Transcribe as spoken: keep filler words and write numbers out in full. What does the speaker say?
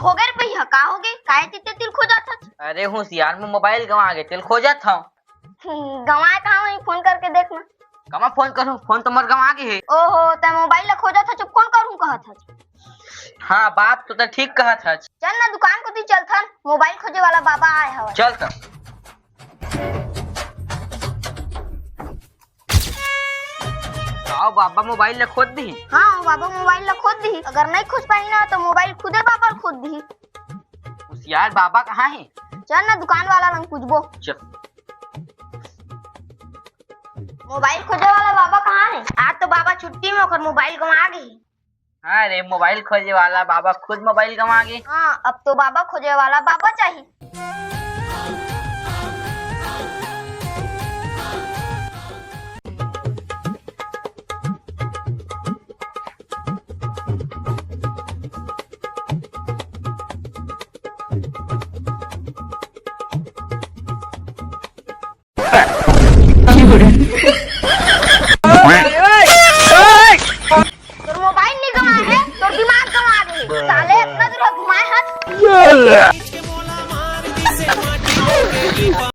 होगे रे भैया, का होगे? काहे तिते तिल खोजत हच? अरे होशियार, मैं मोबाइल गंवा गे, तेल खोजत हंव। गंवाए कहाँ होही? फोन करके देख ना। कमा फोन करूँ, फोन तो मोर गंवा गे हे। ओहो, तैं मोबाइल ला खोजत हच, फोन करूँ कहत हच। हाँ बाप, तो तैं ठीक कहत हच। चल ना दुकान कोती चलथन, मोबाइल खोजे वाला बाबा आए हवय। चल त। आओ बाबा मोबाइल ला खोज दिही। हाँ बाबा मोबाइल ला खोज दिही, अगर नहीं खोज पाही ना तो मोबाइल खुदे बाबा ला खोज दिही। होशियार बाबा कहाँ हे? चल ना दुकान वाला लंग पूछबो। चल। मोबाइल खोजे वाला बाबा कहाँ हे? आज तो बाबा छुट्टी में, ओकर मोबाइल गंवा गे। हाँ रे, मोबाइल खोजे वाला बाबा खुद मोबाइल गंवा गे। हाँ, अब तो बाबा खोजे वाला बाबा चाहिए।